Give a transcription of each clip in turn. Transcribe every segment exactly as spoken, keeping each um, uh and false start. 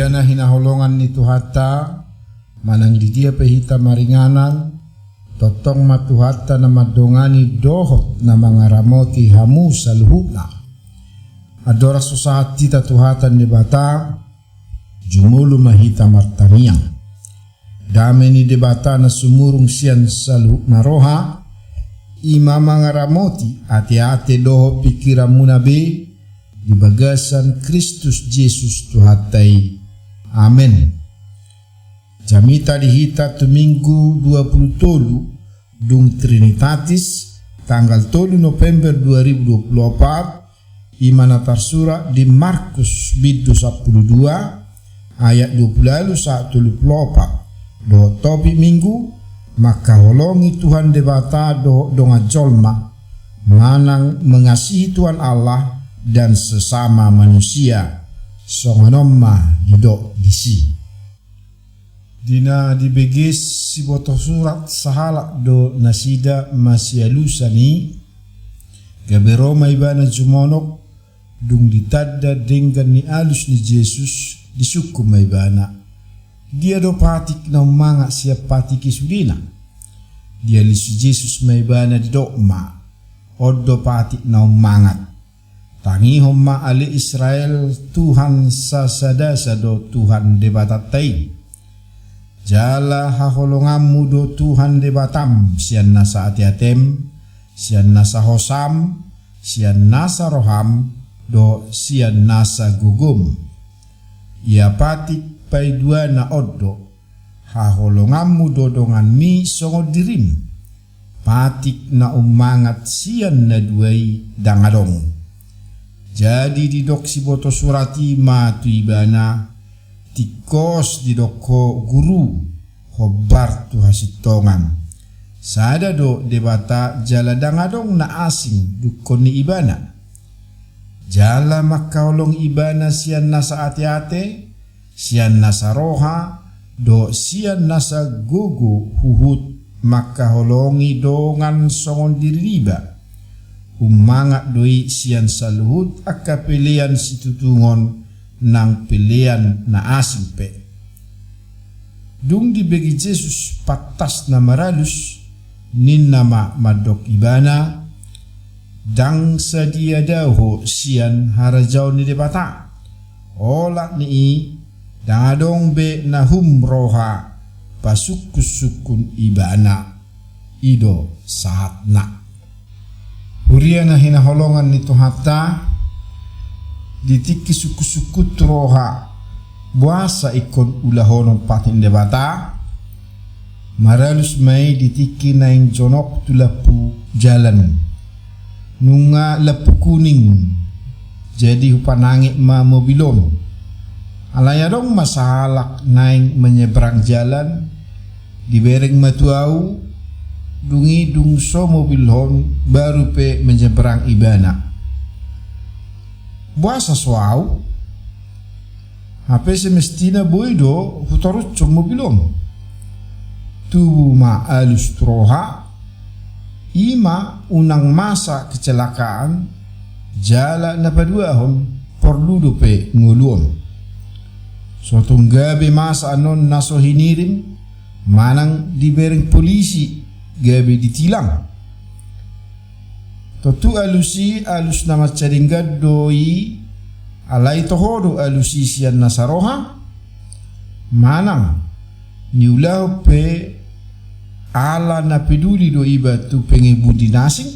Ia na hinaholongan ni Tuhanta, manang di dia pe hita maringanan, tongtong ma Tuhanta na mandongani dohot na mangaramoti hamu saluhutna. Andorang so sahat hita tu hata ni Debata, jumolo ma hita martangiang. Dame ni Debata na sumurung sian saluhutna roha, i ma mangaramoti ateate dohot pingkiranmuna be di bagasan Kristus Jesus Tuhanta i. Amen. Jamita di hita tu Minggu dua pulu tolu dung Trinitatis, tanggal tolu November dua ribu dua pulu opat, i ma na tarsurat di Markus bindu sampulu dua, ayat dua pulu ualu sahat tolu pulu opat. Dohot topik Minggu, mangkaholongi Tuhan Debata dohot dongan jolma, manang mengasihi Tuhan Allah dan sesama manusia. Songon on ma didok disi. Di na dibege siboto surat sahalak do nasida masialusan i, gabe ro ma ibana jumonok, dung ditanda denggan ni alus ni Jesus, disungkun ma ibana: Dia do patik na ummangat sian patik i sudena? Dialus Jesus ma ibana, didok ma: On do patik na ummangat. Tangihon ma ale Israel, Tuhan sasadasa do Tuhan Debatanta i. Jala haholonganmu do Tuhan Debatam sian nasa ateatem, sian nasa hosam, sian nasa roham, dohot sian nasa gogom. Ia patik paiduana on do: Haholonganmu do donganmi songon dirim. Patik na ummangat sian na dua i ndang adong. Jadi didok siboto surat i ma tu ibana: Tingkos didok ho Guru, hombar tu hasintongan. Sada do Debata jala ndang adong na asing dungkon ni ibana. Jala mangkaholongi ibana sian nasa ateate, sian nasa roha, dohot sian nasa gogo, huhut mangkaholongi dongan songon diri niba. Ummangat do i sian saluhut angka pelean situtungon nang pelean na asing pe. Dung dibege Jesus pantas na maralus, ninna ma mandok ibana: Ndang sadia dao ho sian harajaon ni Debata. Olat ni i, ndang adong be na hum roha pasungkunsungkun ibana. I do sahatna. Huria na hinaholongan ni Tuhanta, di tingki sungkunsungkun tu roha, boasa ingkon ulahonon patik ni Debata? Maralus ma i di tingki naeng jonok tu lampu jalan. Nunga lampu kuning, jadi hupanangit ma mobil on. Alai adong ma sahalak naeng menyeberang jalan, dibereng ma tu au, dung i dung so mobil on baru pe menyeberang ibana. Boasa so au? Hape semestina boi do hutarushon mobil on. Tubu ma alus tu roha, i ma unang masa kecelakaan, jala na paduahon porlu dope ngolu on. So tung gabe masa annon na so hinirim, manang dibereng polisi gabe ditilang. Tontu alus i alus na mansai denggan do i, alai toho do alus i sian nasa roha? Manang niulahon pe ala na peduli do iba tu pengebudi na asing?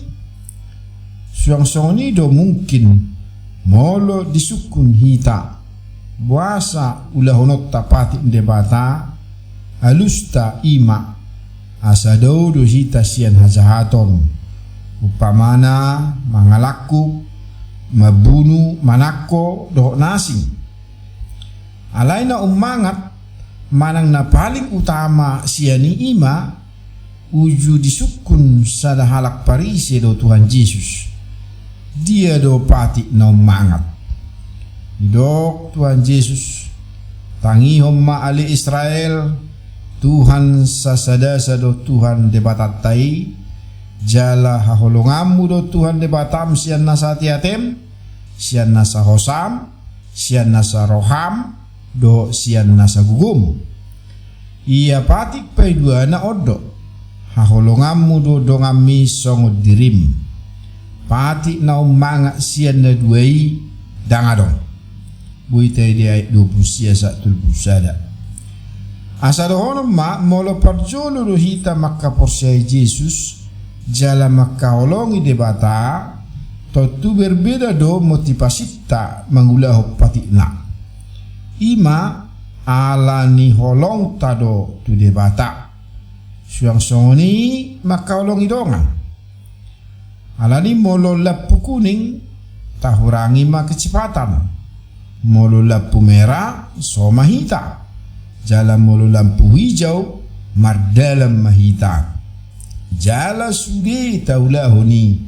Suang songon i do mungkin molo disungkun hita, boasa ulahononta patik ni Debata, alusta i ma asa dao do hita sian hajahaton, umpamana mangalangkup, mambunu, manangko, dohot na asing. Alai na ummangat manang na paling utama sian i i ma uju disungkun sada halak Parise do Tuhan Jesus: Dia do patik na ummangat? Didok Tuhan Jesus: Tangihon ma ale Israel, Tuhan sasadasa do Tuhan Debatanta i, jala haholonganmu do Tuhan Debatam sian nasa ateatem, sian nasa hosam, sian nasa roham, dohot sian na sagogom. Ia patik paiduana on do, haholonganmu do donganmi songon dirim. Patik na ummangat sian na dua i ndang adong. Boi taida ayat dua pulu sia sahat tolu pulu sada. Asa dohonon ma, molo parjolo do hita mangkaporseai Jesus, jala mangkaholongi Debata, tontu berbeda do motivasinta mangulahon patikna. I ma ala ni holongta do tu Debata. Suang songon i mangkaholongi dongan. Alani molo lampu kuning, tahurangi ma kecepatan. Molo lampu merah, so ma hita. Jala molo lampu hijau, mardalan ma hita. Jala sude taulahon i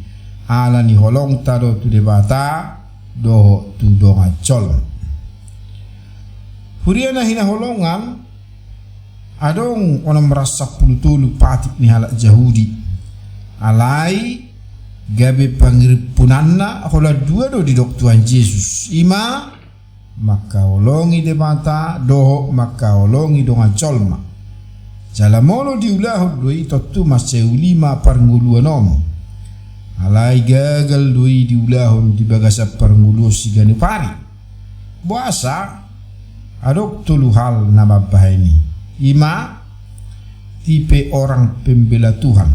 ala ni holongta do tu Debata dohot tu dongan jolma. Huria na hinaholongan, adong onom ratus sampulu tolu patik ni halak Jahudi. Alai gabe pangirimpunanna holan dua do didok Tuhan Jesus. I ma mangkaholongi Debata dohot mangkaholongi dongan jolma. Jala molo diulahon do i tontu mansai uli ma parngoluan on. Alai gagal do i diulahon di bagasan parngoluan siganup ari. Boasa? Adong tolu hal na mambahen i. I ma tipe orang pembela Tuhan.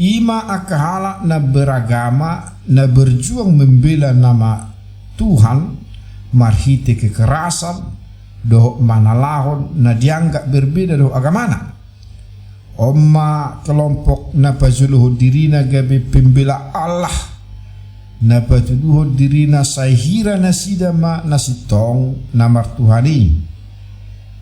I ma angka halak na beragama, na berjuang membela nama Tuhan marhite kekerasan dohot mangalahon na dianggap berbeda dohot agamana. On ma kelompok na pajolohon dirina gabe pembela Allah, na patuduhon dirina sai hira nasida ma na sintong na martuhan i.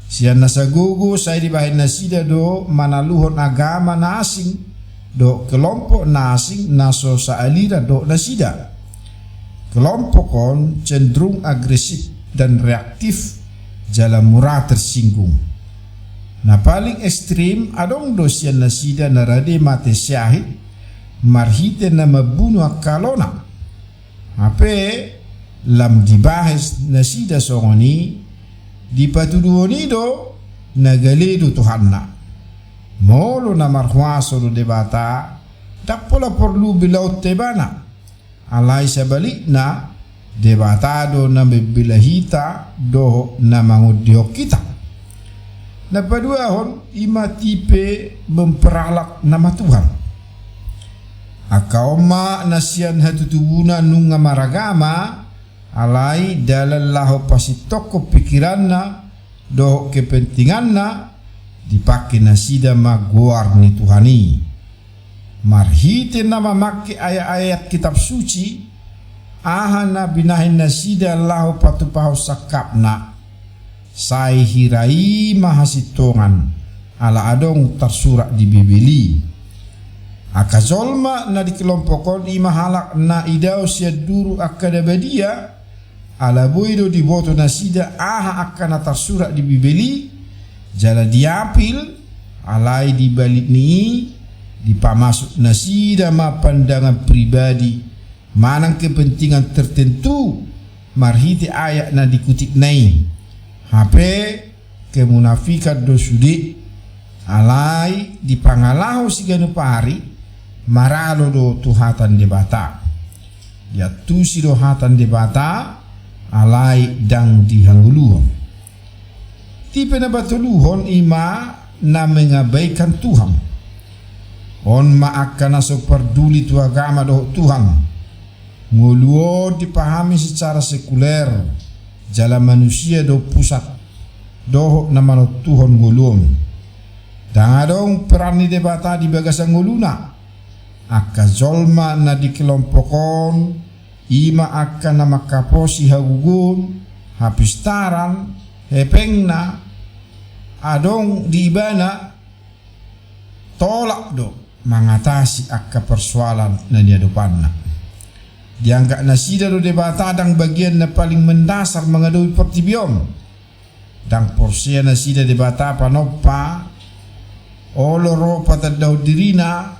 Sian na sagogo sai dibahen nasida do manaluhon agama na asing dohot kelompok na asing na so saaliran dohot nasida. Kelompok on cenderung agresif dan reaktif, jala mura tersinggung. Na paling ekstrim, adong do sian nasida na rade mate syahid marhite na mambunu angka alona. Hape lam dibahen nasida songon i, dipatuduhon i do na gale do Tuhanna. Molo na marhuaso do Debata, ndang pola porlu belaonta ibana. Alai sabalikna, Debata do na membela hita dohot na mangondihon hita. Na paduahon, i ma tipe memperalat nama Tuhan. Angka on ma na sian hatutubuna nunga maragama, alai dalan laho pasintongkon pikiranna dohot kepentinganna, dipangke nasida ma goar ni Tuhan i. Marhite na mamangke ayat-ayat Kitab Suci, aha na binahen nasida laho patupahon sangkapna, sai hira i ma hasintongan, ala adong tarsurat di Bibel i. Angka jolma na di kelompok on i ma halak na idaon sian duru angka na badia, ala boi do diboto nasida aha angka na tarsurat di Bibel i, jala diapil, alai di balik ni i, dipamasuk nasida ma pandangan pribadi, manang kepentingan tertentu, marhite ayat na dikutipna i. Hape kemunafikan do sude, alai dipangalaho siganup ari, maralo do tu hata ni Debata. Diantusi do hata ni Debata, alai ndang dihangoluhon. Tipe na patoluhon i ma na mengabaikan Tuhan. On ma angka na so parduli tu agama dohot Tuhan. Ngolu on dipahami secara sekuler, jala manusia do pusat dohot na manontuhon ngolu on. Ndang adong peran ni Debata di bagasan ngoluna. Angka jolma na di kelompok on, i ma angka na mangkaposi hagogoon, hapistaran, hepengna, adong di ibana, tolap do mangatasi angka persoalan na niadopanna. Dianggap nasida do Debata ndang bagian na paling mendasar mangadopi portibi on. Ndang porsea nasida Debata panompa, olo ro patandahon dirina,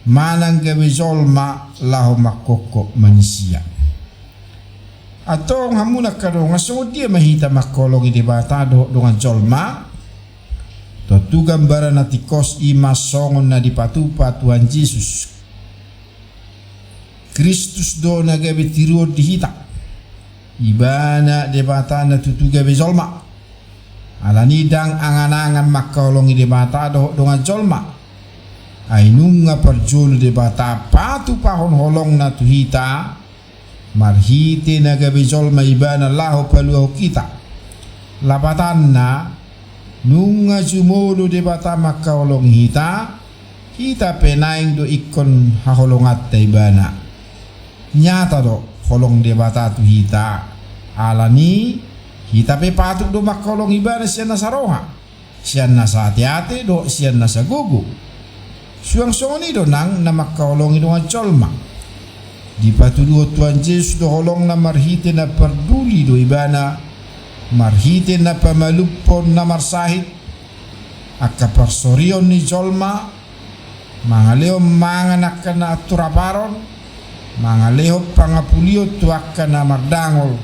manang gabe jolma laho mangkokkop manisia. Antong hamu angka dongan, songon dia ma hita mangkaholongi Debata dohot dongan jolma? Tontu gambaran na tingkos i ma songon na dipatupa Tuhan Jesus Kristus do na gabe tiruon di hita. Ibana Debata na tutu gabe jolma. Alani ndang angan-angan mangkaholongi Debata dohot dongan jolma. Ai nunga parjolo Debata patupahon holongna tu hita, marhite na gabe jolma Ibana laho paluahon hita. Lapatanna, nunga jumolo Debata mangkaholongi hita, hita pe naeng do ingkon haholonganta Ibana. Nyata do holong Debata tu hita, alani hita pe patut do mangkaholongi Ibana sian na saroha, sian na saate-ate dohot sian na sagogo. Suang songon i do nang na mangkaholongi dongan jolma. Dipatuduhon Tuhan Jesus do holongna marhite na parduli do Ibana, marhite na pamalumhon na marsahit, angka parsorion ni jolma, mangalehon mangan angka na anturaparon, mangalehon pangapulion tu angka na mardangol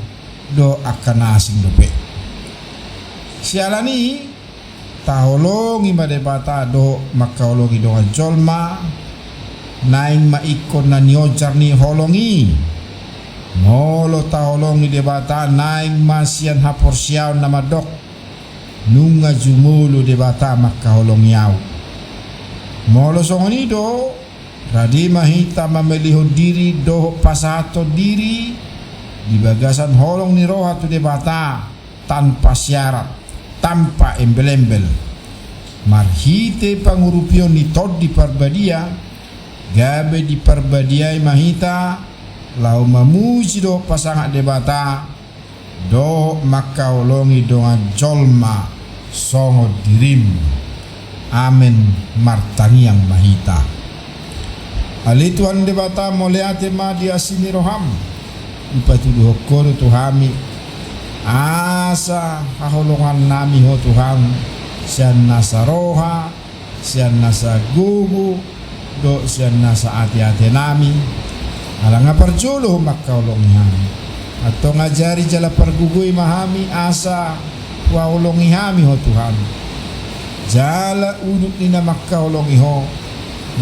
dohot angka na asing dope. Siala ni i, taholongi ma Debata dohot mangkaholongi dongan jolma, naeng ma ingkon na niojar ni holong i. Molo taholongi Debata, naeng ma sian haporseaon na mandok, nunga jumolo Debata mangkaholongi ahu. Molo songon i do, rade ma hita mamelehon diri dohot pasahathon diri di bagasan holong ni roha tu Debata, tanpa syarat, tanpa embel-embel. Marhite pangurupion ni Tondi Parbadia, gabe diparbadiai ma hita laho mamuji dohot pasangap Debata, dohot mangkaholongi dongan jolma songon dirim. Amen. Martangiang ma hita. Ale Tuhan Debata, mauliate ma di asi ni roham. Dipatuduhon Ho do tu hami asa haholongannami Ho, Tuhan, sian na saroha, sian na sagogo, dohot sian na saate-atenami. Ala nga parjolo Ho mangkaholongi hami. Antong ajari jala pargogoi ma hami asa huhaholongi hami Ho, Tuhan. Jala udut ni na mangkaholongi Ho,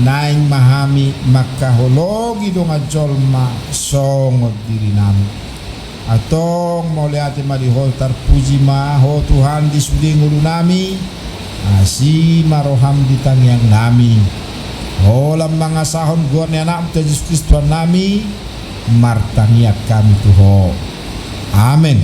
naeng ma hami mangkaholongi dongan jolma songon dirinami. Antong mauliate ma di Ho, tarpuji ma Ho, Tuhan, di sude ngolunami. Asi ma roham di tangiangnami. Holan mangasahon goar ni Anakmu, Tuhan Jesus Kristus, Tuhannami, martangiang hami tu Ho. Amen.